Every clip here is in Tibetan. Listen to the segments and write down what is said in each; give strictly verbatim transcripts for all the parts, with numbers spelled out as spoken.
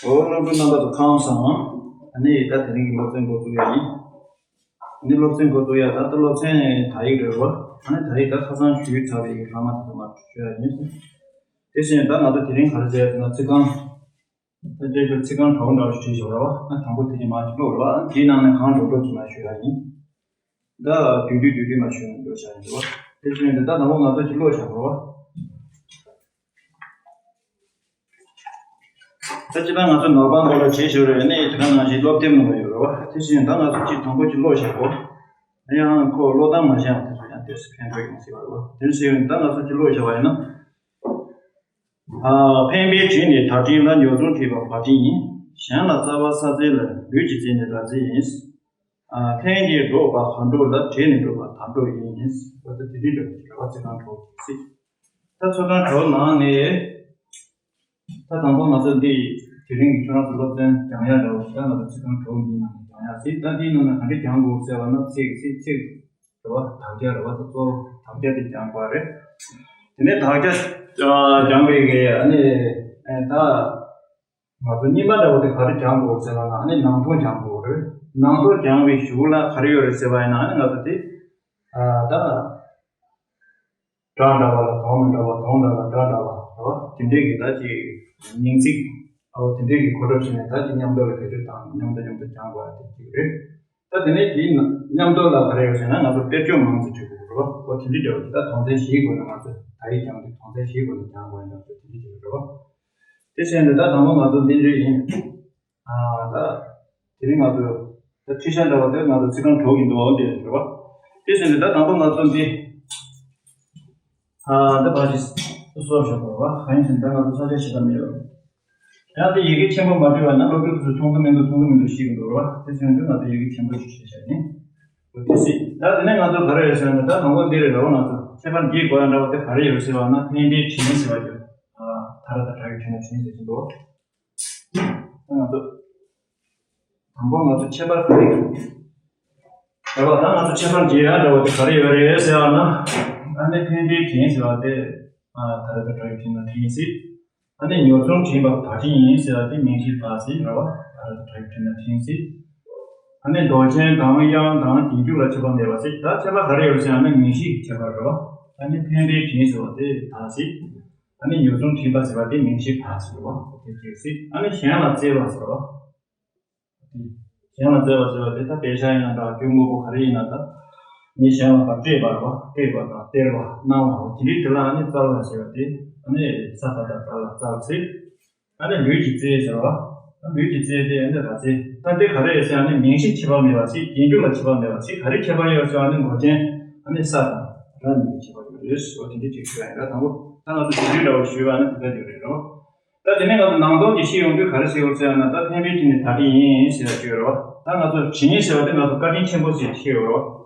འོ། སློབ་ཕྲུག་རྣམ་པ་ཚོ་ཁམས་བཟང་། ཨ་ནི་ད་དེ་རིང་གི་སློབ་ཚན་འགོ་འཛུགས་ཡ་ཡིན། ཨ་ནི་སློབ་ཚན་འགོ་འཛུགས་ཡ་ད་ལྟ་སློབ་ཚན་དག་ཡིག་རེད་བ། ཨ་ནི་དག་ཡིག་ད་ཁ་སང་ཞུས་ཚར་བའི་ལྷག་མ་དེ་ཚོ་མར་ཞུ་ཡ་ཡིན། དེ་བཞིན་ད་ང་ཚོ་དེ་རིང་ག་རེ་བྱས་ཟེར་ན་ཚིག་རྐང་། ད་དེ་ཚོ་ཚིག་རྐང་དྲུག་འདྲ་བ་ཞིག་བྲིས་ཤོག་ར་བ། ཨ་དང་པོ་དེ་གྱི་མར་ཅིག་ཀློག་ར་བ། དེའི་ནང་ནས་གང་འགྲོ་འགྲོ་ཅིག་མར་ཞུ་ཡ་ཡིན། ད་བསྡུས་བསྡུས་བསྡུས་བསྡུས་མར་ཞུ་ན་འགྲོ་བྱ་ཡིན་འགྲོ་བ། དེ་བཞིན་དུ་ད་དང་པོ་ང་ཚོ་ཅིག་ཀློག་བྱ་དགོས་ར་བ། ད་སྤྱིར་བཏང་ང་ཚོ་ནོར་བ་འདོར་ལ་བྱེད་ཞོར་རེ་ནས་དེ་ག་ནང་བཞིན་སློབ་དེབ་ནང་ལ་ཡོད་རེད་བ། དེ་བཞིན་ད་ང་ཚོ་གཅིག་དང་པོ་གཅིག་ཀློག་བཞག་གོ། ཡང་ཁོ་ཀློག་སྟངས་མ་ཤེས་པ་དེ་ཚོ་ཡང་དེ་ཕན་ཐོགས་ཡོང་སྲིད་པ་རེད་བ། དེ་བཞིན་ད་ང་ཚོ་གཅིག་ཀློག་བཞག་པ་ཡིན་ན། ཨ། ཕན་པའི་དྲིས་ནི་དར་ཕྲན་ལ། ཉོ་ཚོང་དྲིས་པ་བ་ཕྲན་ཡིན། གཞན་ལ་རྩ་བ་ས་རྩལ་ལ། ལུས་ཀྱི་རྩལ་ནི་ར་རྩལ་ཡིན། ཨ། ལྷན་གྱིས་འགྲོགས་པ་གར་འགྲོ་ལ། བྲེལ་ནས་འགྲོ་བ་དར་འགྲོ་ཡིན། འོ་ད་དེ་འདྲའི་འདྲ་བོ་ཞིག་རེད་བ། ཚིག་རྐང་དྲུག་ཅིག་སྲིད། ད་ཚིག་རྐང་དྲུག་ནང་ནས། ད་དང་པོ་ང་ཚོ་འདི་དེ་རིང་གི་ཁྱོད་རང་ཚོ་སློབ་ཚན་སྦྱང་ཡ་འདྲ་བོ་ཞིག་ད་ང་ཚོ་ཚིག་རྐང་དྲུག་འདིའི་ནང་ནས་སྦྱང་ཡ་སྲིད། ད་འདིའི་ནང་ནས་ག་འདྲ་སྦྱང་དགོས་ཟེར་བ་ན། ཚིག་ཚིག་ཚིག་རེད་བ། དག་ཆ་རེད་བ། ད་གཙོ་བོ་དག་ཆ་དེ་སྦྱང་དགོས་རེད། དེ་ནས་དག་ཆ་སྦྱང་བའི་གི་ཨ་ནི་ད། ང་ཚོ་གཉིས་པ་འདྲ་བོ་དེ་ག་རེ་སྦྱང་དགོས་ཟེར་ན། ཨ་ནི་ནང་དོན་སྦྱང་དགོས་རེད། ནང་དོན་སྦྱང་བའི་གཞུག་ལ་ག་རེ་ཡོད་རེད་ཟེར་བ་ཡིན་ན། ཨ་ནི་ང་ཚོ་དེ་ཨ་ད་སྒྲ་འདྲ་བ་ལ་དོན་མི་འདྲ་བ། དོན་འདྲ་ལ་སྒྲ་འདྲ་བ་རེད་བ། དེ་འདྲའི་གི་ད་ཅིག་མིང་ཚིག་ཨོ་དེ་འདྲའི་གི་གོ་སྒྲུབ་བྱས་ནས་ད་ཅིག་མཉམ་དུ་ལ་བེད་སྤྱོད་དང་མཉམ་དུ་མཉམ་དུ་སྦྱང་དགོས་ཡ་དེ་ཅིག་རེད། ད་དེ་ནས་དེའི་མཉམ་དུ་ལ་ག་རེ་ཡོད་ཟེར་ན། ང་ཚོ་དཔེར་བརྗོད་མང་ཙམ་བྲིས་དགོས་རེད་བ། ཨོ་དེ་འདྲའི་འདྲ་བོ་དེ་ད་དོན་ཚན་བཞིའི་སྒོ་ནས་ང་ཚོ་དག་ཡིག་སྦྱང་དུས་དོན་ཚན་བཞིའི་སྒོ་ནས་སྦྱང་དགོས་ཡ་འདྲ་བོ་དེ་འདྲའི་ཅིག་རེད་བ། དེ་བྱས་ནས་ད་དང་པོ་ང་ཚོ་འདི་འདྲ་ཡིན། ཨ་ད་དེ་རིང་ང་ཚོ་ད་ཁྲིད་བྱ་འདྲ་བོ་དེ་ང་ཚོ་ཚིག་རྐང་དྲུག་གི་འདུག་འདི་རེད་བ། དེ་བྱས་ནས་ད་དང་པོ་ང་ཚོ་འདི་ཨ་ད་ཕར་ཅིག་སོར་བཞག་དགོས་བ། གང་ཡིན་ཟེར་ན་ད་ང་ཚོ་ས་ཆ་ཞེ་དྲག་མེད་བ། ཡང་དེ་ཡི་གེ་ཆེན་པོ་མ་བྲིས་པ་ན་སློབ་ཕྲུག་ཚོས་མཐོང་གི་མི་འདུག་མཐོང་གི་མི་འདུག་ཤེས་ཀྱི་འདུག་རེད་བ། དེ་བྱས་ནས་ང་ཚོ་ཡི་གེ་ཆེན་པོ་ཞིག་བྲིས་བྱ་ཡིན། འོ་དེ་སྲིད་ད་དེ་ནས་ང་ཚོ་ག་རེ་ཡོད་ཟེར་ན། ད་དང་པོ་འདི་རེད་རེད་བ། ང་ཚོ་ཁྱད་པར་འབྱེད་དགོས་ཡ་འདྲ་བོ་དེ་ག་རེ་ཡོད་ཟེར་བ་ན། ཕན་པའི་དྲིན་ཟེར་བ་ཡོད། ཨ་ད་ར་ད་དྲག་གི་དྲིན་ལ་དྲིན་ཟེར་གྱི་འདུག་ད་ང་ཚོ་དང་པོ་ང་ཚོ་ཁྱད་པར་ག་རེ་ཡོད་རེད་བ། ད་ང་ཚོ་ཁྱད་པར་འབྱེད་ཡ་འདྲ་བོ་དེ་ག་རེ་ཡོད་རེད་ཟེར་བ་ན། ཨ་ནི་ཕན་པའི་དྲིན་ཟེར་བ་དེ། ཨ་ད་ར་ད་དྲག་གི་དྲིན་ལ་དྲིན་ཟེར། ཨ་ནི་ཉོ་ཚོང་བྱེད་པ་བ་ཕྲན་ཡིན་ཟེར་བ་དེ་མིང་གཞིའི་བ་ཟེར་རེད་བ། ད་ར་ད་དྲག་གི་དྲིན་ལ་དྲིན་ཟེར། ཨ་ནི་མདོག་ཅན་དང་དབྱངས་དང་རྗེས་འཇུག་ལ་ཁྱད་པར་མེད་པ་ཟེར། ད་ཁྱད་པར་ག་རེ་ཡོད་ཟེར་ན། མིང་གཞི་གི་ཁྱད་པར་རེད་བ། ཨ་ནི་ཕན་པའི་དྲིན་ཟེར་བ་དེ་བ་ཟེར། ཨ་ནི་ཉོ་ཚོང་བྱེད་པ་ཟེར་བ་དེ་མིང་གཞི་བ་ཟེར་བ་དེ་གཅིག་ཟེར། ཨ་ནི་གཞན་ལ་བརྩེ་བ་ཟེར་བ། གཞན་ལ་བརྩེ་བ་ཟེར་བ་དེ་ད་དཔེ་བཞག་ཡིན་ན་འདྲ། སྐྱུར་མོ་པོ་ག་རེ་ཡིན་ན་ད། ངས་གཞན་ལ་ད་སྤྲད་པ་རེད་བ། སྤྲད་པ་དང་སྟེར་བ་གནང་བ། འོ་དེ་འདྲའི་དེ་ལ་ཨ་ནི་བརྩལ་བ་ཟེར་བ་དེ། ཨ་ནི་ས་ད་ད་བརྩལ་ལ་བརྩལ་ཚེ། ཨ་ནི་ལུས་ཀྱི་རྩལ་ཟེར་བ། ཨ་ལུས་ཀྱི་རྩལ་དེ་ཨ་ནི་ར་རྩལ། ད་དེ་ག་རེ་ཡོད་ཟེར། ཨ་ནི་མིང་གཞི་ཁྱད་པར་མེད་པ་ཟེར། རྗེས་འཇུག་ལ་ཁྱད་པར་མེད་པ་ཟེར། ག་རེ་ཁྱད་པར་ཡོད་ཟེར། ཨ་ནི་མདོག་ཅན། ཨ་ནི་ས་དང་ར་གཉིས་ཀྱི་ཁྱད་པར་ཡོད་རེད། འོ་དེ་འདྲའི་ཅིག་ཞུ་ཡ་ཡིན། ད་དང་པོ་ད་ང་ཚོ་དེ་འདྲའི་འདྲ་བོ་ཞུས་པ་ཨ་ནི་དེ་འདྲ་ཅིག་རེད་རོ། ད་དེ་ནས་ང་ཚོ་ནང་དོན་གྱི་ཤེས་ཡོང་དུས་ག་རེ་ཟེར་ཡོད་ཟེར་ན། ད་ཕན་པའི་དྲིན་ནི་བརྡ་དྲིན་ཡིན་ཟེར་ཡ་ཅིག་ཡོད་རེད་བ། ད་ང་ཚོ་དྲིན་ཟེར་བ་དེ་ང་ཚོ་བཀའ་དྲིན་ཆེན་པོ་ཟེར་ཤེས་ཡོད་རེད་བ།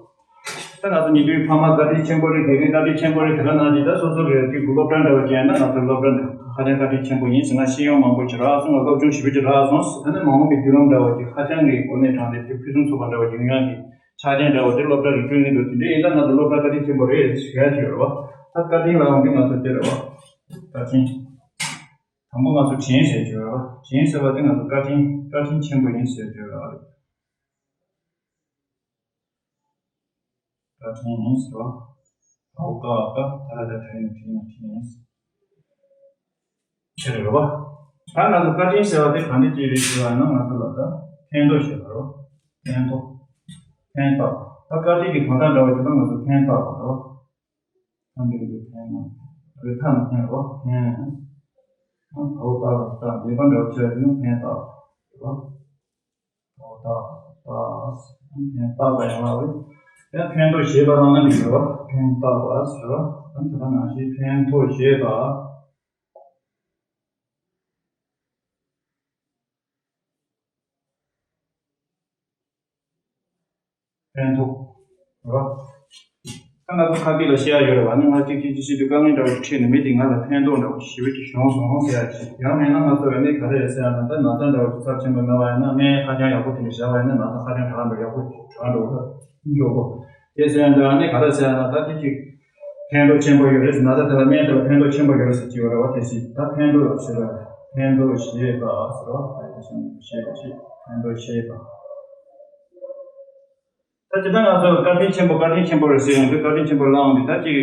ད་ང་ཚོ་ཉིན་རེའི་ཕ་མ་བཀའ་དྲིན་ཆེན་པོ་རེད། དགེ་རྒན་བཀའ་དྲིན་ཆེན་པོ་རེད། དེ་ག་ནང་བཞིན་ད་སོ་སོ་གི་ཅིག་སློབ་གྲྭ་འདྲ་བ་ཅིག་ཡིན་ན། ང་ཚོ་སློབ་གྲྭ་འདི་ཧ་ཅང་བཀའ་དྲིན་ཆེན་པོ་ཡིན་ཟེར། ང་ཤེས་ཡོན་མང་པོ་ཅིག་རག་སོང་། ང་སློབ་སྦྱོང་ཞེ་པོ་ཅིག་རག་སོང་ཟེར། ཨ་ནི་མ་འོངས་པའི་བརྒྱུད་རིམ་འདྲ་བ་ཅིག་ཧ་ཅང་གི་གོ་གནས་དྲངས་ཏེ་ཅིག་ཕུན་སུམ་ཚོགས་པ་འདྲ་བ་ཅིག་ཡོང་ཡ་གི་ཆ་རྐྱེན་འདྲ་བ་དེ་སློབ་གྲྭ་གིས་བསྐྲུན་གྱི་འདུག་དེ་འདྲ་ཡིན་ན་ང་ཚོ་སློབ་གྲྭ་བཀའ་དྲིན་ཆེན་པོ་རེད་ཟེར་ཡ་ཅིག་ཡོད་རེད་བ། ད་བཀའ་དྲིན་ལབ་ཡོང་དུས་ང་ཚོ་དེ་རེད་བ། བཀའ་དྲིན། དང་པོ་ང་ཚོ་དྲིན་ཟེར་གྱི་ཡོད་རེད་བ། དྲིན་ཟེར་བ་དེ་ང་ཚོ་བཀའ་དྲིན། བཀའ་དྲིན་ཆེན་པོ་ཡིན་ཟེར་གྱི་ཡོད་རེད་བ། བཀའ་དྲིན་ཡིན་ཟེར་བ། ཨའོ་ཀ་ཨ་ཀ་ད་ར་ད་དྲིན་ནི་དྲིན་ནི་དྲིན་ཡིན་ཟེར་རེད་བ། ད་ང་ཚོ་བཀའ་དྲིན་ཟེར་བ་དེ་ག་འདྲ་ཅིག་རེད་ཟེར་བ་ན། ང་ཚོ་ལ་ད་ཕན་ཐོགས་ཞེས་པ་རེད་བ། ཕན་ཐོགས། ཕན་བཏགས། ད་བཀའ་དྲིན་གྱི་དོན་དག་འདྲ་བ་ཅིག་ད་ང་ཚོ་ཕན་བཏགས་པ་རེད་བ། ཕན་འདོད་ཀྱི་ཕན་ནོ། རེ་ཐ་ནི་ཕན་རོ། ཕན། ཨའོ་ཏ་ལ་ཏ་འདས་པ་འདྲ་བོ་ཆགས་ཀྱི་ན་ཕན་བཏགས་རོ། ཨའོ་ཏ་ཏ་ཕན་བཏགས་པ་ཡང་ལ་བས། ཡང་ཕན་ཐོགས་ཞེས་པ་ལ་ན་འདི་རོ། ཕན་བཏགས་པ་ཟེར་རོ། ཨ་ནི་དེ་ལ་ནང་བཞིན་ཕན་ཐོགས་ཞེས་པ། ཕན་ཐོགས། རེད་བ། ད་ང་ཚོ་ཁ་སྐད་ལ་བཤད་ཡ་ཡོད་རེད་བ། ཨ་ནི་ང་གཅིག་གཅིག་གཅིག་བཤད་དུས་དཀའ་ངལ་འདྲ་བོ་ཞིག་འཕྲད་ནས། མི་དེས་ང་ལ་ཕན་ཐོགས་འདྲ་བོ་ཞེ་པོ་ཅིག་བྱུང་སོང་ཟེར་ཡ་ཅིག་ཡང་མིན་ན་ང་ཚོ་ཨ་ནི་ག་རེ་རེད་ཟེར་ཡ་ན། ད་ན་ཚ་འདྲ་བོ་ཅིག་ཚབས་ཆེན་པོ་ན་བ་ཡིན་ན། སྨན་ཧ་ཅང་ཡག་པོ་དེ་འདྲ་བཞག་པ་ཡིན་ན། ན་ཚ་ཧ་ཅང་དྲག་འགྲོ། ཡག་པོ་དྲག་འགྲོ་འགྲོ་གོ། དེ་ཟེར་ཡ་འདྲ་ཨ་ནི་ག་རེ་ཟེར་ཡ་ན། ད་དེ་ཅིག་ཕན་ཐོགས་ཆེན་པོ་ཡོད་རེད་ཟེར། ན་ཚ་དེ་ལ་སྨན་དེ་ལ་ཕན་ཐོགས་ཆེན་པོ་ཡོད་རེད་ཟེར་གྱི་ཡོད་རེད་བ། དེ་བཞིན་ད་ཕན་ཐོགས་ཟེར་བ། ཕན་འདོགས་བྱེད་པ་ཟེར་བ། ཕན་འདོགས་བྱེད་པ་ཞིག་ཕན་འདོགས་བྱེད་པ། ད་ཇི་ལྟར་ང་ཚོ་བཀའ་དྲིན་ཆེན་པོ་བཀའ་དྲིན་ཆེན་པོ་རེད་ཟེར་ཡོང་དུས། བཀའ་དྲིན་ཆེན་པོ་ལབ་ཡོང་དུས། ད་ཅིག་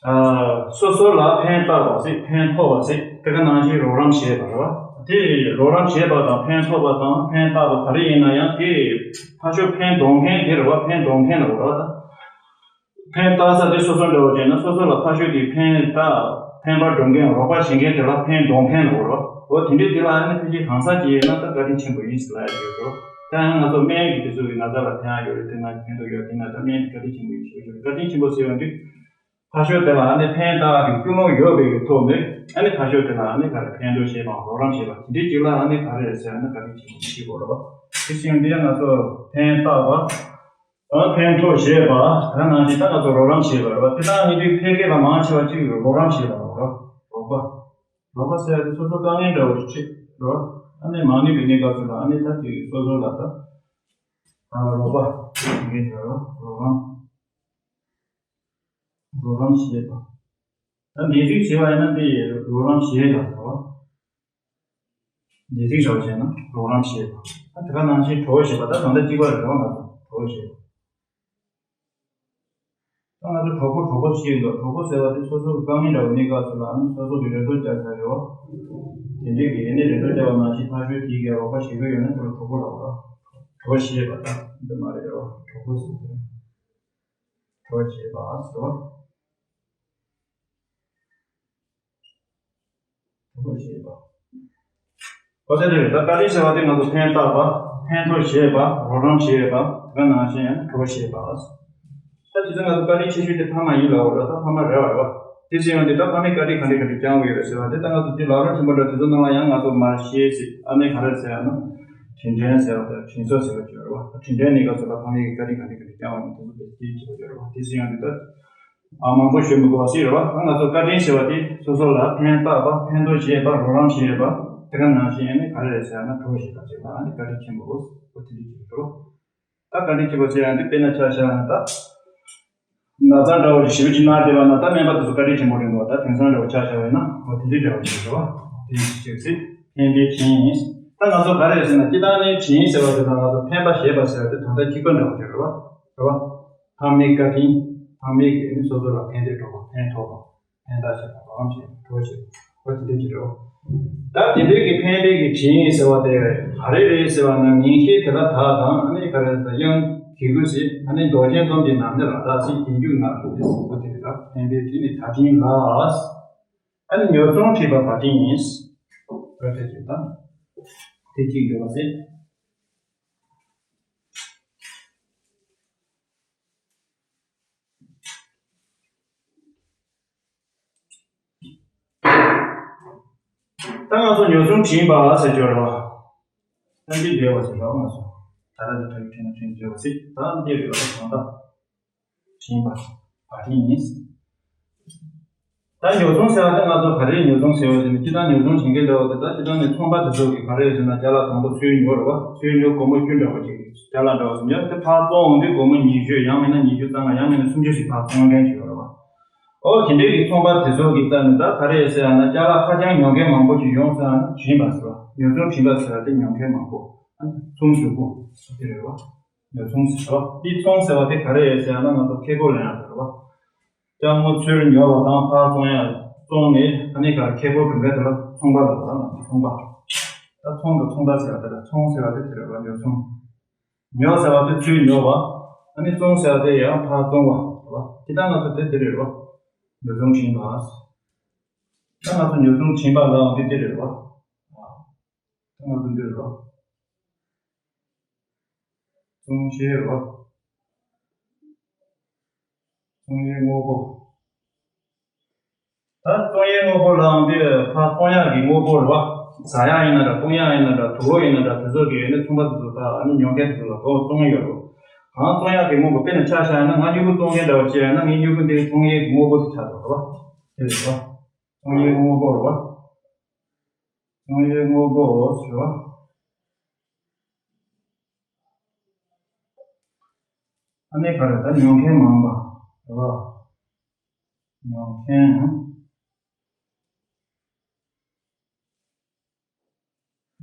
ཨ། སོ་སོ་ལ་ཕན་བཏགས་པ་ཟེར། ཕན་ཐོགས་པ་ཟེར། དེ་ག་ནང་བཞིན་རོགས་རམ་བྱེད་པ་རེད་བ། དེ་རོགས་རམ་བྱེད་པ་དང་ཕན་ཐོགས་པ་དང་ཕན་བཏགས་པ་ག་རེ་ཡིན་ན་ཡང་། དེ་ཕར་ཕྱོགས་ཕན་འདོགས་མཁན་དེ་རེད་བ། ཕན་འདོགས་མཁན་ལ་རེད་བ། ད་ཕན་བཏགས་ས་དེ་སོ་སོ་འདྲ་བོ་བྱས་ན། སོ་སོ་ལ་ཕར་ཕྱོགས་ཀྱི་ཕན་བཏགས། ཕན་པ་སྒྲུབ་མཁན། རོགས་པ་བྱེད་མཁན་དེ་ལ་ཕན་འདོགས་མཁན་ལ་རེད་བ། འོ་དེ་འདྲའི་དེ་ལ་ཨ་ནི་ཕལ་ཆེར་གང་ཟག་ཅིག་ཡིན་ན་ད་བཀའ་དྲིན་ཆེན་པོ་ཡིན་ཟེར་ལབ་ཡ་ཡོད་འགྲོ། ད་ཡང་ང་ཚོ་སྨན་གྱི་དེ་ཚོ་གི་ན་ཚ་ལ་ཕན་ཡ་ཡོད་རེད། དེ་ན་ཕན་ཐོགས་ཡོད། དེ་ན་ད་སྨན་དེ་བཀའ་དྲིན་ཆེན་པོ་ཡིན་ཟེར་གྱི་རེད། བཀའ་དྲིན་ཆེན་པོ་ཟེར་ཡོང་དུས། ཕར་ཕྱོགས་དེ་ལ་ཨ་ནི་ཕན་བཏགས་ཀྱི་ཀུན་སློང་ཡོད་པའི་གི་ཐོག་ནས། ཨ་ནི་ཕར་ཕྱོགས་དེ་ལ་ཨ་ནི་ག་རེ་ཕན་འདོགས་བྱེད་པའམ་རོགས་རམ་བྱེད་པ་དེ་འདྲའི་ཅིག་ལ་ཨ་ནི་ག་རེ་རེད་ཟེར་ན། བཀའ་དྲིན་ཆེན་པོ་ཞེས་པ་རེད་བ། དེ་བཞིན་དུ་ཡང་ང་ཚོ་ཕན་བཏགས་པ། ཨ། ཕན་ཐོགས་བྱེད་པ། དེ་ནང་བཞིན་ད་ང་ཚོ་རོགས་རམ་བྱེད་པ་རེད་བ། དེ་དག་གཉིས་པོའི་ཕལ་སྐད་ལ་མང་ཆེ་བ་གཅིག་རོགས་རམ་བྱེད་པ་རེད་བ། རོགས་པ། རོགས་པ་ཟེར་ཡ་དེ་སོ་སོ་དཀའ་ངལ་འདྲ་བོ་ཞིག་འཕྲད་རེད་བ། ཨ་ནི་མ་ནུས་པའི་གནས་སྐབས་སུ་ལ་ཨ་ནི་ད་ཅིག་སོ་སོ་ལ་ད། ཨ། རོགས་པ་བྱེད་མཁན་ཞིག་རེད་བ། རོགས་རམ། རོགས་རམ་བྱེད་པ། ད་འདས་ཚིག་བྱས་པ་ཡིན་ན་དེ་རོགས་རམ་བྱེད་ལ་ཟེར་བ། འདས་ཚིག་བྱས་པ་བྱས་ན་རོགས་རམ་བྱེད་པ། ད་དེ་ག་ནང་བཞིན་གྲོགས་བྱེད་པ། ད་གང་ལྟར་གཅིག་པ་རེད་བ། ང་ཚོ་གྲོགས་བྱེད་པ། ད་ང་ཚོ་གྲོགས་པོ་གྲོགས་པོ་ཞིག་འདུག་གྲོགས་པོ་ཟེར་བ་དེ་སོ་སོ་གི་དཀའ་ངལ་འདྲ་བོ་གནས་སྐབས་སུ་ལ་ཨ་ནི་སོ་སོ་གི་རེ་དོགས་རྒྱག་ས་རེད་བ། དེ་འདྲའི་གི་ཡིན་ནའི་རེ་དོགས་རྒྱག་པ་ནང་བཞིན་ཕར་ཕྱོགས་དེའི་གི་རོགས་པ་བྱེད་དགོས་ཡོད་ན་དེ་ལ་གྲོགས་པོ་ལབ་པ། གྲོགས་བྱེད་པ་ད་འདི་མ་རེད་བ། གྲོགས་པོ་ཟེར་དེ། གྲོགས་བྱེད་པ་ཟེར་བ། གྲོགས་བྱེད་པ། ཨོ་དེ་རེད། ད་བཀའ་དྲིན་ཟེར་བ་དེ་ང་ཚོ་ཕན་བཏགས་པ། ཕན་ཐོགས་བྱེད་པ། རོགས་རམ་བྱེད་པ། དེ་ག་ནང་བཞིན་ཡང་གྲོགས་བྱེད་པ། ད་དེ་ཚོ་ང་ཚོ་བཀའ་དྲིན་ཆེ་ཤོས་དེ་ཕ་མ་ཡིན་ལབ་པ་རེད། ད་ཕ་མ་རེད་བ། རེད་བ། དེ་བྱས་ཡོང་དུས་ད་ཕ་མས་བཀའ་དྲིན་ག་འདྲ་ག་འདྲ་བསྐྱངས་ཡོད་རེད་ཟེར་བ་དེ། ད་ང་ཚོ་དེ་ལམ་རིམ་ཆེན་པོ་འདྲ་དེ་ཚོ་ནང་ལ་ཡང་ང་ཚོ་མར་བཤད་ཟིག་ཨ་ནི་ག་རེ་ཟེར་ཡ་ན། དྲིན་དྲན་ཟེར་བ་དང་དྲིན་གཟོ་ཟེར་བ་ཅིག་ཡོད་རེད་བ། དྲིན་དྲན་གནས་སྐབས་སུ་ལ་ཕ་མས་ཀྱི་བཀའ་དྲིན་ག་འདྲ་ག་འདྲ་བསྐྱངས་པ་ཡིན་དེ་ཚོ་དེ་དེ་བྱེད་པ་ཅིག་ཡོད་རེད་བ། དེ་བྱས་ཡོང་དུས་ད། ཨ། མང་པོ་ཞུ་མི་དགོས་པ་ཞིག་རེད་བ། ང་ཚོ་བཀའ་དྲིན་ཟེར་བ་དེ་སོ་སོ་ལ་ཕན་བཏགས་པ། ཕན་ཐོགས་བྱེད་པ། རོགས་རམ་བྱེད་པ། དེ་ག་ནང་བཞིན་ཨ་ནི་ག་རེ་རེད་ཟེར་ན་གྲོགས་བྱེད་པ་ཅིག་ལ་ཨ་ནི་བཀའ་དྲིན་ཆེན་པོ་ཟེར་བ་དེ་འདྲ་ཅིག་རེད་བ། ད་བཀའ་དྲིན་ཆེན་པོ་ཟེར་ཡ་འདི་དཔེར་ན་ཆ་བཞག་ན་ད། ན་ཚ་འདྲ་བོ་ཞེ་པོ་ཅིག་ན་བསྡད་པ་ན་ད་སྨན་པ་དེ་ཚོ་བཀའ་དྲིན་ཆེན་པོ་རེད་འདུག་ད་དེང་སང་འདྲ་བོ་ཆ་བཞག་པ་ཡིན་ན་འོ་དེ་འདྲའི་འདྲ་བོ་ཅིག་རེད་བ། དེ་ཡིན་ཅིག་ཟེར། ཕན་པའི་དྲིན་ཡིན། ད་ང་ཚོ་ག་རེ་རེད་ཟེར་ན་སྤྱིར་བཏང་ནས་དྲིན་ཟེར་བ་དེ་དང་ང་ཚོ་ཕན་པ་བྱེད་པ་ཟེར་བ་དེ་ད་ལྟ་གཅིག་པ་འདྲ་བོ་ཅིག་རེད་བ། རེད་བ། ཕ་མའི་བཀའ་དྲིན། ཕ་མའི་གི་ནི་སོ་སོ་ལ་ཕན་བདེ་སྒྲོག་པ། ཕན་ཐོགས་པ། ཕན་བཏགས་བྱེད་པ། རོགས་རམ་བྱེད་པ། གྲོགས་བྱེད་པ། འོ་དེ་འདྲ་ཅིག་རེད་བ། ད་དེ་འདྲའི་གི་ཕན་བདེ་གི་དྲིན་ཟེར་བ་དེ་ག་རེ་རེད་ཟེར་བ་ན། ཉིན་ཤས་དེ་ལ་དག་དང་། ཨ་ནི་ག་རེ་ཟེར་ན་དབྱངས་གི་གུ་ཟེར། ཨ་ནི་འདོགས་ཆེན་ཙམ་གྱི་ནམ་ནི་ལ་དག་ཟེར། རྗེས་འཇུག་ན་གི་ཟེར། འོ་དེ་རེད། ད་ཕན་བདེའི་དྲིན་ནི་ད་དྲིན་ལ། ཨ་ནི་ཉོ་ཚོང་བྲིས་པ་བ་དྲིན་ཡིན། འོ་དེ་རེད། ད་དེ་གཅིག་ཡོད་པ་ཟེར། ད་ང་ཚོ་ཉོ་ཚོང་བྲིས་པ་ཟེར་གྱི་ཡོད་རེད་བ། ཐམས་ཅད་འདྲེས་པ་ཟེར་རོགས་ང་ཚོ། ད་ལྟ་འདི་ཐག་གི་དྲན་ན་དྲན་འདྲེས་པ་ཟེར། ད་འདི་རེད་བ། གང་ལྟར་བྲིས་པ་བ་དྲིན་ཡིན། ད་ཉོ་ཚོང་ཟེར་བ་དེ་ང་ཚོ་ག་རེ་ཉོ་ཚོང་ཟེར་བ་ཟེར་ནས། སྤྱིར་བཏང་ཉོ་ཚོང་བྱེད་མཁན་འདྲ་བོ་དེ། ད་སྤྱིར་བཏང་ནས་ཚོང་པ་དེ་ཚོ་གིས་ག་རེ་ཟེར་ན་ཅ་ལག་དང་པོ་ཚུར་ཉོ་རེད་བ། ཚུར་ཉོ་སྒོར་མོ་བཅུ་འདྲ་བོ་ཅིག་ཅ་ལག་འདྲ་བོ་ཟེར་ཉོ་དེ་ཕར་བཙོང་འོང་དུས་སྒོར་མོ་ཉི་ཤུ། ཡང་མིན་ན་ཉི་ཤུ་རྩ་ལྔ། ཡང་མིན་ན་སུམ་ཅུ་ཞིག་ཕར་བཙོང་མཁན་ཅིག་ཡོད་རེད་བ། ཨོ་དེ་འདྲའི་གི་ཚོང་པ་དེ་ཚོ་གི་རྩ་ནས་ད་ག་རེ་ཟེར་ཡང་ན་ཅ་ལག་ཧ་ཅང་ཉོ་མཁན་མང་པོ་ཅིག་ཡོང་སོང་ཡང་ན་བྱིན་པ་ཟེར་བ། ཉོ་ཚོང་བྱིན་པ་ཟེར་བ་དེ་ཉོ་མཁན་མང་པོ། ཨ་ཚོང་ཟེར་གོ་དེ་རེད་བ། ཉོ་ཚོང་ཟེར་བ། དེ་ཚོང་ཟེར་བ་དེ་ག་རེ་ཟེར་ཡང་ན་ང་ཚོ་ཁེ་སྤོགས་ལེན་ཡག་ཟེར་བ། ལྕགས་མོ་ཚུར་ཉོ་བ་དང་ཕར་བཙོང་ཡག་བཙོང་ནས་ཨ་ནི་ག་རེ་ཁེ་སྤོགས་སྒྲུབ་མཁན་དེ་ལ་ཚོང་པ་ལབ་པ། ང་ཚོ་ཚོང་པ། ད་ཚོང་དང་ཚོང་པ་ཟེར་བ་དེ་ལ་ཚོང་ཟེར་བ་དེ་དེ་རེད་བ། ཉོ་ཚོང་། ཉོ་ཟེར་བ་དེ་ཚུར་ཉོ་བ། ཨ་ནི་བཙོང་ཟེར་བ་དེ་ཡང་ཕར་བཙོང་བ་རེད་བ། དེ་ལྟར་ང་ཚོ་དེ་དེ་རེད་བ། ཉོ་ཚོང་བྱིན་པ། ད་ང་ཚོ་ཉོ་ཚོང་བྱིན་པ་ལབ་ཡོང་དུས་དེ་རེད་བ། ད་ང་ཚོ་འདི་རེད་བ། བཙོང་བྱེད་རེད་བ། བཙོང་ཡས་དངོས་པོ། ད་བཙོང་ཡས་དངོས་པོ་ལབ་ཡོང་དུས་ཕར་བཙོང་ཡག་གི་དངོས་པོ་རེད་བ། ཟ་ཡག་ཡིན་ན་འདྲ། བཏུང་ཡག་ཡིན་ན་འདྲ། དུག་ལོག་ཡིན་ན་འདྲ། དེ་ཚོ་གི་ནི་ཚོང་པ་དེ་ཚོ་ད་ཨ་ནི་ཉོ་མཁན་དེ་ཚོ་ལ་གོ་བཙོང་ཡོད་རེད། གང་བཙོང་ཡག་གི་དངོས་པོ། དཔེར་ན་ཆ་བཞག་ན་ང་མྱུ་གུ་བཙོང་མཁན་འདྲ་བོ་བྱས་ན་ངའི་མྱུ་གུ་འདི་བཙོང་ཡས་ཀྱི་དངོས་པོ་དེ་ཆགས་འགྲོ་རེད་བ། དེ་རེད་བ། བཙོང་ཡས་དངོས་པོ་རེད་བ། བཙོང་ཡས་དངོས་པོ་ཟེར་བ། ཨ་ནི་ག་རེ། ད་ཉོ་མཁན་མང་བ་རེད་བ། ཉོ་མཁན།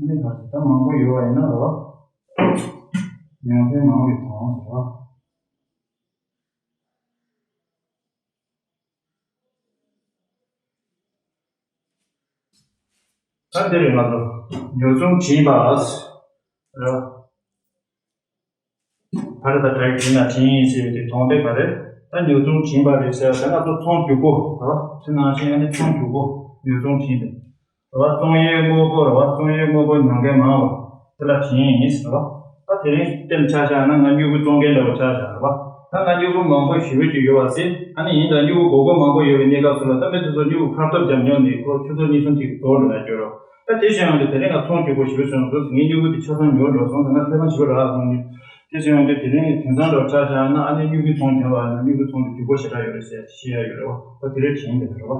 ནི་ག་ཚོད་ད་མང་པོ་ཡོད་པ་ཡིན་ན་རོ། མྱོང་མཁན་མང་བའི་དོན་ཟེར་བ། ད་འདི་རེད་ང་ཚོ། ཉོ་ཚོང་བྱིན་པ་ར། བར་ད་དྲག་བྱིན་ན་བྱིན་ཡིན་ཟེར་བའི་དེ་དོན་དེ་ག་རེད། ད་ཉོ་ཚོང་བྱིན་པ་རེད་ཟེར་བ་ད་ང་ཚོ་ཚོང་རྒྱུག་པོ་ར། དེ་ནང་བཞིན་ཨ་ནི་ཚོང་རྒྱུག་པོ་ཉོ་ཚོང་བྱིན་པ། རེད་བ། བཙོང་ཡས་དངོས་པོ་རེད་བ། བཙོང་ཡས་དངོས་པོ་ཉོ་མཁན་མང་བ་དེ་ལ་བྱིན་ཡིན་ཟེར་བ། ད་དེ་རིང་གཏན་ཆ་བཞག་ན་ང་སྨྱུ་གུ་བཙོང་མཁན་འདྲ་བོ་ཆ་བཞག་རེད་བ། ད་ང་སྨྱུ་གུ་མང་པོ་ཞེ་པོ་ཅིག་ཡོད་བ་ཟེར། ཨ་ནི་ཡིན་ད་སྨྱུ་གུ་མགོ་སྐོར་མང་པོ་ཡོད་པའི་གནས་སྐབས་སུ་ལ་ད་མི་དེ་ཚོ་སྨྱུ་གུ་ཁ་སྟོབས་ཀྱང་ཉོ་ནས་ཁོ་ཆུ་ཚོད་གཉིས་གསུམ་ཅིག་འགྲོ་འགྲོ་ན་འགྱུར་རོ། ད་དེ་བཞིན་ཡང་དེ་དེ་རིང་ང་ཚོང་རྒྱུག་པོ་ཞེ་པོ་བྱུང་སོང་ཟེར། ངའི་སྨྱུ་གུ་དེ་ཆ་ཚང་ཉོ་འགྲོ་སོང་ཟེར་ན་ཁེ་བཟང་ཞེ་པོ་རག་སོང་ནི། དེ་བཞིན་ཡང་དེ་དེ་རིང་དེང་སང་འདྲ་བོ་ཆ་བཞག་ན་ཨ་ནི་སྨྱུ་གུ་ཚོང་བྱས་པ་ཡིན་ན་སྨྱུ་གུ་ཚོང་དེ་རྒྱུག་པོ་ཞེ་དྲག་ཡོད་རེད་ཟེར་ཤེས་ཡ་ཡོད་རེད་བ། ད་དེ་རིང་བྱིན་དེ་རེད་བ།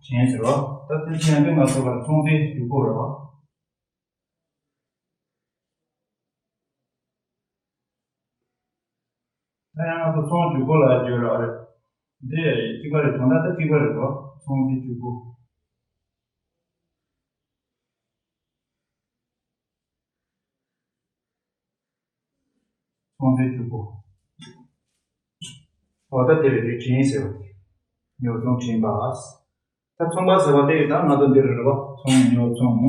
བྱིན་ཟེར་བ། ད་དེ་བཞིན་ཡང་དེ་ང་ཚོ་ག་ཚོང་རྫས་རྒྱུག་པོ་རེད་བ། ད་ཡང་ང་ཚོ་ཚོང་རྒྱུག་པོ་ལ་བརྗོད་ར་རེད། འདི་གཅིག་པ་རེད། དོན་དག་ད་གཅིག་པ་རེད་དོ། ཚོང་རྫས་རྒྱུག་པོ། ཚོང་རྫས་རྒྱུག་པོ། འོ་ད་དེ་རེད། དེ་བྱིན་ཟེར་བ་དེ། ཉོ་ཚོང་བྱིན་པ། ད་ཚོང་པ་ཟེར་བ་དེ་ད་ང་ཚོ་འདི་རེད་རེད་བ། ཚོང་ཉོ་ཚོང་།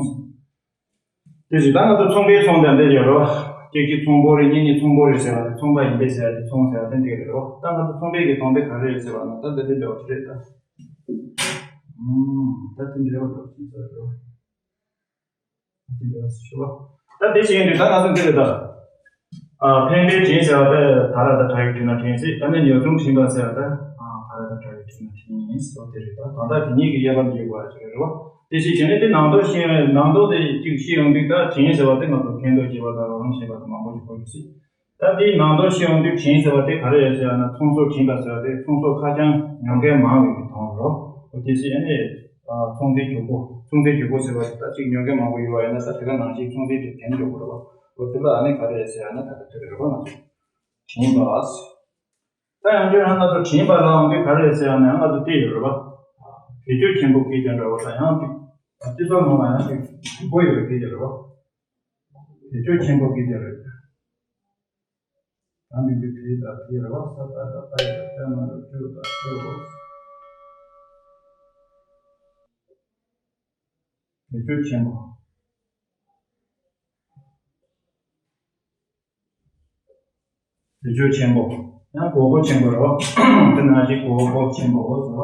དེ་བཞིན་ད་ང་ཚོ་ཚོང་པའི་ཚོང་དང་འདི་ཡོད་རེད་བ། གཅིག་གཅིག་ཚོང་པོ་རེད། གཉིས་གཉིས་ཚོང་པོ་རེད་ཟེར་བ་དེ། ཚོང་པ་ཡིན་པས་ཟེར་བ་དེ། ཚོང་ཟེར་བ་དེ་འདི་རེད་རེད་བ། ད་ང་ཚོ་ཚོང་པའི་གི་དོན་དེ་ག་རེ་རེད་ཟེར་བ་ན་ད་འདི་འདི་འདྲ་བ་དེ་རེད་ད། ཨུམ། ད་དེ་འདྲ་བ་འདྲ་བ་ཅིག་ཟེར་རེད་བ། དེ་འདྲ་ཞུ་བ། ད་དེ་བྱས་ཡིན་དུས་ད་ང་ཚོ་འདི་རེད་ད། ཨ། ཕན་པའི་བྱིན་ཟེར་བ་ད་ད་ར་ད་དྲག་གི་བྲིས་ན་བྲིས་ཟེར། ཨ་ནི་ཉོ་ཚོང་བྱིན་པ་ཟེར་བ་ད། ཨ། ད་ར་ད་དྲག་གི་བྲིས་ན་བྲིས་ཟེར་བ་དེ་རེད་ད། ད་ལྟ་དེ་གཉིས་ཀྱི་དབྱེ་བ་འབྱེད་དགོས་པ་ཅིག་རེད་བ། དེ་བྱས་བྱས་ནས་དེ་ནང་དོན་ཤེས་ནང་དོན་དེ་ཅིག་ཤེས་ཡོང་དུས་ད་བྱིན་ཟེར་བ་དེ་ང་ཚོ་ཕན་འདོགས་བྱེད་པ་དང་རོགས་རམ་བྱེད་པ་དང་མང་པོ་ཞིག་གོ་རྒྱུ་སྲིད། ད་དེའི་ནང་དོན་ཤེས་ཡོང་དུས་བྱིན་ཟེར་བ་དེ་ག་རེ་རེད་ཟེར་ན། ཚོང་ཟོག་བྱིན་པ་ཟེར་བ་དེ་ཚོང་ཟོག་ཁ་བྱང་ཉོ་མཁན་མང་བའི་གི་དོན་རོ། འོ་དེ་སྲིད་ཨ་ནི། ཨ། ཚོང་རྫས་རྒྱུག་པོ། ཚོང་རྫས་རྒྱུག་པོ་ཟེར་བ་དེ་ད་ཅིག་ཉོ་མཁན་མང་པོ་ཡོད་པ་ཡིན་ན་ད་དེ་ག་ནང་བཞིན་ཚོང་རྫས་དེ་འཐེན་འགྲོ་དགོས་རེད་བ། འོ་དེ་ལ་ཨ་ནི་ག་རེ་རེད་ཟེར་ན་ད་ག་དེ་རེད་རེད་བ། ང་ཚོ་བྱིན་པ། ད་ཡང་བསྐྱར་ཡང་ང་ཚོ་བྱིན་པ་ལ་འོང་དུས་ག་རེ་རེད་ཟེར་ན་ཡང་ང་ཚོ་དེ་ཡོད་རེད་བ། བེད་སྤྱོད་ཆེན་པོ་སྐད་ཆ་འདྲ་བོ་དང་ཡང་ཅིག་སྤྱི་ཚོགས་ནང་ལ་ཡང་ཅིག་རྒྱུག་པོ་ཡོད་པའི་སྐད་ཆ་རེད་བ། བེད་སྤྱོད་ཆེན་པོ་སྐད་ཆ་རེད། ད་མི་འདུག་དེ་ད་དེ་རེད་བ། ས་ད་ད་པ་ཡ་ད་ན་རོ་ཅོ་ད་ཅོ། བེད་སྤྱོད་ཆེན་པོ། བེད་སྤྱོད་ཆེན་པོ། ཡང་དགོས་མཁོ་ཆེན་པོ་རེད་བ། དེ་ནང་བཞིན་དགོས་མཁོ་ཆེན་པོ་ཟེར་བ།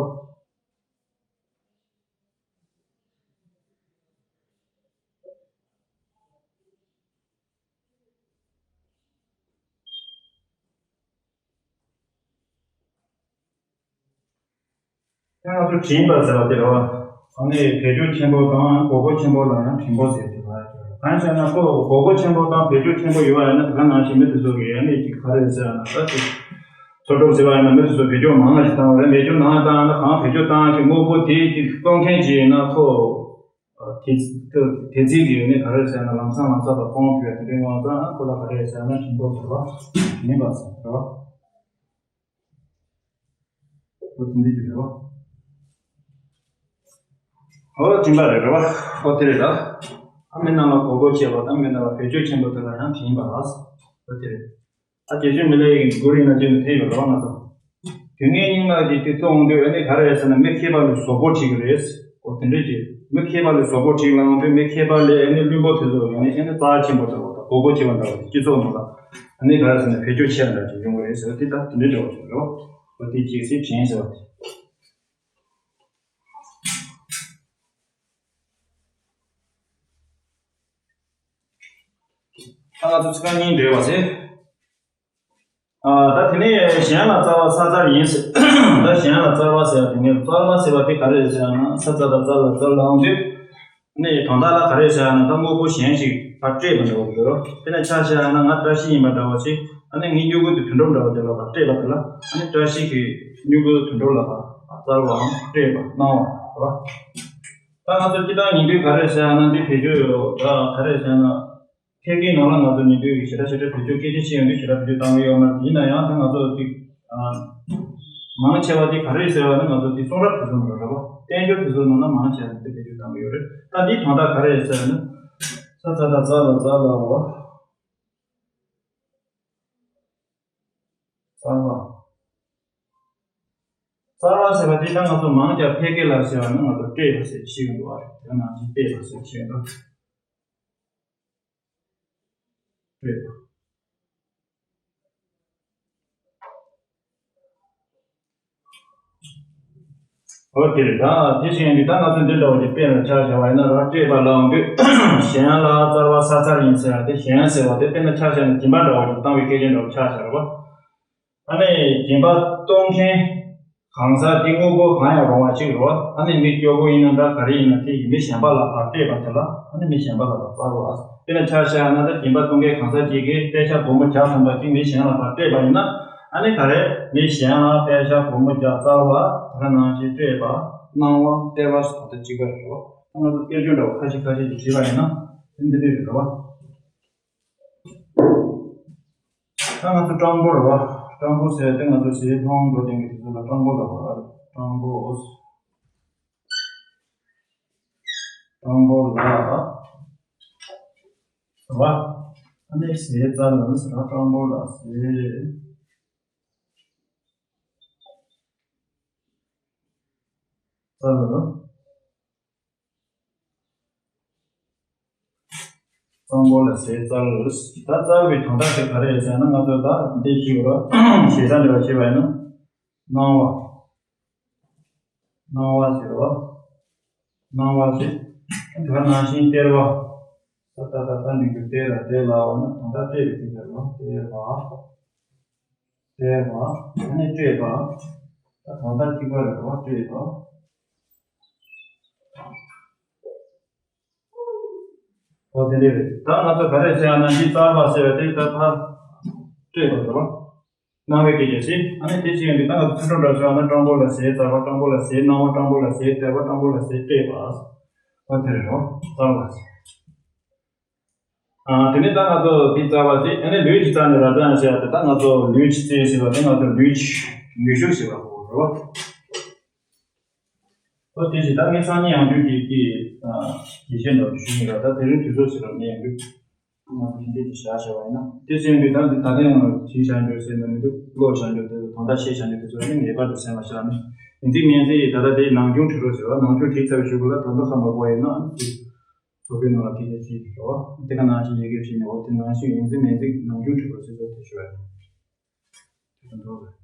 ཡང་ང་ཚོ་བྲིན་པ་ཟེར་བ་དེ་རེད་བ། ཨ་ནི་བེད་སྤྱོད་ཆེན་པོ་དང་དགོས་མཁོ་ཆེན་པོ་ལ་ཡང་བྲིན་པོ་ཟེར་དེ་བ། གང་ཟེར་ན་ཁོ་དགོས་མཁོ་ཆེན་པོ་དང་བེད་སྤྱོད་ཆེན་པོ་ཡོད་བ་ཡིན་ན་དེ་ག་ནང་བཞིན་མི་དེ་ཚོ་གི་ཨ་ནི་ཅིག་ག་རེ་ཟེར་ན་ད་ཅིག་འཚོ་སྒྲུབ་ཟེར་བ་ཡིན་ན་མི་དེ་ཚོ་བེད་སྤྱོད་མང་ང་ཞིག་བཏང་བ་རེད། བེད་སྤྱོད་མང་བཏང་ན་གང་བེད་སྤྱོད་བཏང་ཞིག་དངོས་པོ་དེ་ཅིག་གཏོང་མཁན་ཅིག་ཡིན་ན་ཁོ། དེ་དེ་ཚིག་གི་ནི་ག་རེ་ཟེར་ན་ལམ་སང་ལམ་སང་ལ་གཏོང་ཐུབ་ཡ་དེ་འདྲའི་དབང་ཚང་ཁོ་ལ་ག་རེ་ཟེར་ན་ཆེན་པོ་ཟེར་བ་མིན་པ་ཟེར་བ། ཁོ་དེ་འདྲའི་གི་རེད་བ། ཨོ་དེ་འདྲ་རེད་རེད་བ། ཨོ་དེ་རེད་ད། ཨ་མི་རྣམས་ལ་གོ་གོ་བྱེད་པ་དང་མི་རྣམས་ལ་བེད་སྤྱོད་ཆེན་པོ་དེ་ལ་ཡང་དྲིན་པ་ལ། ཨོ་དེ་རེད། ཨ་དེ་ཚོའི་མི་ལའི་གི་མགོ་རིང་ན་ཅན་དུ་ཐེ་ཡོད་རེད་བ་ང་ཚོ། དུས་ངན་སྙིགས་མ་གི་དེ་ཐུག་འོང་དུས་ཨ་ནི་ག་རེ་ཟེར་ན་མི་མཁས་པ་ལ་བཟོ་བོ་ཁྲིད་གི་རེད། ཨོ་དེ་འདྲ་ཅིག་མི་མཁས་པ་ལ་བཟོ་བོ་ཁྲིད་ལ་འོང་དུས་མི་མཁས་པ་ལས་ཨ་ནི་བླུན་པོ་དེ་ཚོ་ཡང་ནི་ཨ་ནི་རྩ་ཆེན་པོ་འདྲ་བོ་དང་གོ་གོ་ཆེ་བ་འདྲ་བོ་དེ་སྤྱི་ཚོགས་ནང་ལ་ཨ་ནི་ག་རེ་ཟེར་ན་བེད་སྤྱོད་ཆེ་བ་འདྲ་ཅིག་ཡོང་གི་རེད་ཟེར་བ་དེ་ད་དེ་འདྲ་འདྲ་བོ་ཅིག་རེད་བ། ཨོ་དེ་ཅིག་སྲིད་དྲན་ཟེར་བ་དེ། ད་ང་ཚོ་ཚིག་རྐང་གཉིས་འགྲེལ་བ་ཟེར། ཨ་ད་དེ་ནས་གཞན་ལ་སྩལ་བ་ས་སྩལ་ཡིན་ཟེར། ད་གཞན་ལ་སྩལ་བ་ཟེར་བ་དེ་ནས་སྩལ་བ་ཟེར་བ་དེ་ག་རེ་རེད་ཟེར་ན་ས་སྩལ་དང་སྩལ་ལ་སྩལ་ལ་འོང་དུས། ནས་དོན་དག་ལ་ག་རེ་ཟེར་ན་ད་དངོས་པོ་གཞན་ཞིག་ཕར་སྤྲད་པ་འདྲ་བོ་རེད། དེ་ནས་ཆ་བཞག་ན་ང་བཀྲ་ཤིས་ཡིན་པ་འདྲ་བོ་ཞིག་ཨ་ནི་ངའི་སྨྱུ་གུ་དེ་དུད་འགྲོ་འདྲ་བོ་དེ་ལ་ཕར་སྤྲད་པ་དེ་ལ་ཨ་ནི་བཀྲ་ཤིས་ཀྱི་སྨྱུ་གུ་དུད་འགྲོ་ལ་ཕར་སྩལ་བའམ་སྤྲད་པ་གནང་བ་རེད་བ། ད་ང་ཚོ་སྤྱིར་བཏང་ཉིན་དུས་ག་རེ་ཟེར་ན་འདི་བེད་སྤྱོད་ཡོད་ད་ག་རེ་ཟེར་ན། ཐད་ཀའི་ནང་ལ་ང་ཚོ་ཉིན་དུས་ཀྱི་ཞེ་དྲག་ཞེ་དྲག་བེད་སྤྱོད་སྐད་ཆ་བཤད་ཡོང་དུས་ཞེ་དྲག་བེད་སྤྱོད་བཏང་གི་ཡོད་མ་རེད། ཡིན་ན་ཡང་ད་ང་ཚོ་ཅིག་ཨ། མང་ཆེ་བ་དེ་ག་རེ་ཟེར་བ་ནི་ང་ཚོ་དེ་གསུང་རབ་དེ་ཚོ་ནང་ལ་རེད་བ། བསྟན་འགྱུར་དེ་ཚོ་ནང་ལ་མང་ཆེ་བ་དེ་བེད་སྤྱོད་བཏང་གི་ཡོད་རེད། ད་འདིའི་དོན་དག་ག་རེ་ཟེར་ན། ས་ཚ་ད་ཙ་ལ་ཙ་ལ་འོ། ཙ་ལ། ཙ་ལ་ཟེར་བ་དེ་ད་ང་ཚོ་མང་ཆེ་བ་ཕལ་སྐད་ལ་ཟེར་བ་ནི་ང་ཚོ་སྤྲད་པ་ཟེར་ཤེས་ཀྱི་འདུག་བ། དེ་ནང་བཞིན་སྤྲད་པ་ཟེར་ཤེས་ཀྱི་འདུག་སྤྲད་པ། འོ་དེ་རེད། ད་དེ་བཞིན་དུ་ད་ང་ཚོ་འདི་འདྲ་བ་ཅིག་དཔེ་ལ་ཆ་བཞག་པ་ཡིན་ན་ར། སྤྲད་པ་ལབ་དུས་གཞན་ལ་ཙ་ལ་ས་ཚ་ཡིན་ཟེར་བ་དེ། གཞན་ཟེར་བ་དེ་དཔེར་ན་ཆ་བཞག་ན་སྦྱིན་པ་འདྲ་བ་ཅིག་བཏང་བའི་སྐད་ཆ་འདྲ་བ་ཆ་བཞག་རེད་པ། ཨ་ནི་སྦྱིན་པ་གཏོང་མཁན་གང་ཟག་དེ་དངོས་པོ་གང་ཡང་རུང་བ་ཅིག་རེད་པ། ཨ་ནི་མི་སྐྱོ་པོ་ཡིན་ན་འདྲ་ག་རེ་ཡིན་ན་དེ་ཡིས་མི་གཞན་པ་ལ་ཕར་སྤྲད་པ་དེ་ལ་ཨ་ནི་མི་གཞན་པ་ལ་ཕར་ཙ་ལ། དཔེར་ན་ཆ་བཞག་ན་ད་སྦྱིན་པ་གཏོང་མཁན་གང་ཟག་ཅིག་གིས་པད་ཤག་སྒོར་མོ་བརྒྱ་ཐམ་པ་ཅིག་མི་གཞན་ལ་ཕར་སྤྲད་པ་ཡིན་ན། ཨ་ནི་ག་རེ། མི་གཞན་ལ་པད་ཤག་སྒོར་མོ་བརྒྱ་ཙ་ལ། ད་ག་ནང་བཞིན་སྤྲད་པ། གནང་བ། སྟེར་བ་སོགས་དང་གཅིག་པ་རེད་པ། ད་ང་ཚོ་དཔེར་བརྗོད་འདྲ་བོ་ཁ་ཤས་ཁ་ཤས་ཅིག་བྲིས་པ་ཡིན་ན་དེ་འདི་འདྲས་རེད་པ། ད་ང་ཚོ་སྤྲང་པོ་རེད་པ། སྤྲང་པོ་ཟེར་ཏེ་ང་ཚོ་ཟས་སློང་འགྲོ་བསྡད་མཁན་དེ་ཚོ་ལ་སྤྲང་པོ་ལབ་པ་རེད། སྤྲང་པོ། སྤྲང་པོ་ལ། རེད་པ། ཨ་ནི་ཟས་ཙ་ལ་ཟེར་བ། སྤྲང་པོ་ལ་ཟས་ཙ་ལ། སྤྲང་པོ་ལ་ཟས་ཙ་ལ། ད་ཙ་ལ་བའི་དོན་དག་དེ་ག་རེ་རེད་ཟེར་ན། ང་ཚོས་ད་འདི་ཤེས་དགོས་རེད། ཞེ་ས་འདྲ་བ་ཤེས་པ་ཡིན་ན། གནང་བ། གནང་བ་ཟེར་བ། གནང་བ་ཟེར། དེ་ག་ནང་བཞིན་སྟེར་བ། ད་ད་ད་ད་འདི་གི་སྟེར་ལ་སྟེར་ལ་འོ་ན་དོན་དག་སྟེར་བའི་དེ་ཟེར་བ། སྟེར་བ། སྟེར་བ། ཨ་ནི་སྤྲད་པ། ད་དོན་དག་གཅིག་པ་རེད་པ། སྤྲད་པ། འོ་དེ་འདྲ་རེད། ད་ང་ཚོ་ག་རེ་ཟེར་ཡ་ན་འདི་ཙ་ལ་ཟེར་བ་དེ་ད་ཕར་སྤྲད་པ་རེད་པ། གནང་བའི་སྐད་ཆ་ཞིག་ཨ་ནི་དེ་བཞིན་འདི་ད་ང་ཚོ་ཚིག་འབྲུ་འདྲ་ཞིག་ཡོད་ན། སྤྲང་པོ་ལ་ཟས་ཙ་ལ། སྤྲང་པོ་ལ་ཟས་གནང་བ། སྤྲང་པོ་ལ་ཟས་སྟེར་བ། སྤྲང་པོ་ལ་ཟས་སྤྲད་པ། འོ་དེ་རེད་རོ། ཙ་ལ་ཟེར། ཨ། དེ་ནས་ད་ང་ཚོ་འདི་ཙ་ལ་ཟེར། ཨ་ནི་ལུས་ཀྱི་རྩ་ནས་ར་ཙ་ན་ཟེར་ཡ་དེ། ད་ང་ཚོ་ལུས་ཀྱི་རྩལ་ཟེར་བ་དེ་ང་ཚོ་ལུས་ཀྱི་ནུས་ཤུགས་ཟེར་བ་གོ་རེད་པ། འོ་དེ་བཞིན་ད་ངས་སང་ཉིན་ཡང་བསྐྱར་གྱི་གི་ཨ་རྒྱས་བཤད་འདྲ་བོ་ཞུ་གི་ཡིན་ར། ད་དེ་རིང་དུས་ཚོད་ཟེར་ར་ངས་ཡང་བསྐྱར་ང་ཚོ་ཡིན་གཅིག་ཏུ་བཞག་བཞག་པ་ཡིན་ན། དེ་ཚོ་ཡིན་དུས་ད་འདི་ད་ལྟ་ཡང་བྲིས་བཞག་འགྱོ་ཟེར་ན་མི་འདུག་ཀློག་བཞག་འགྱོ། དེ་ཚོ་དོན་དག་ཤེས་བཞག་འགྱོ། དེ་ཚོ་ནི་ངེས་པར་དུ་གསན་པ་བྱ་ནི། ཡིན་གཅིག་མིན་གཅིག་ད་ལྟ་དེ་ནང་སྦྱོང་བྲིས་རོགས་ཟེར་བ། ནང་སྦྱོང་བྲིས་ཚར་བའི་གཞུག་གུ་ལ་དོན་དག་ཧ་མ་གོ་བ་ཡིན་ན་ཨ་ནི་དེ་ཚོགས་པའི་ནང་ལ་སྐད་ཆ་དྲིས་རོགས། དེ་ག་ནང་བཞིན་ཡི་གེ་བྲིས་ནས། འོ་དེ་ནང་བཞིན་ཡིན་གཅིག་མིན་གཅིག་ནང་སྦྱོང་བྲིས་རོགས་ཟེར་ཚོ་དེ་ཞུ་བ་ཡིན། དེ་ཚོ་འགྲོ་རེད།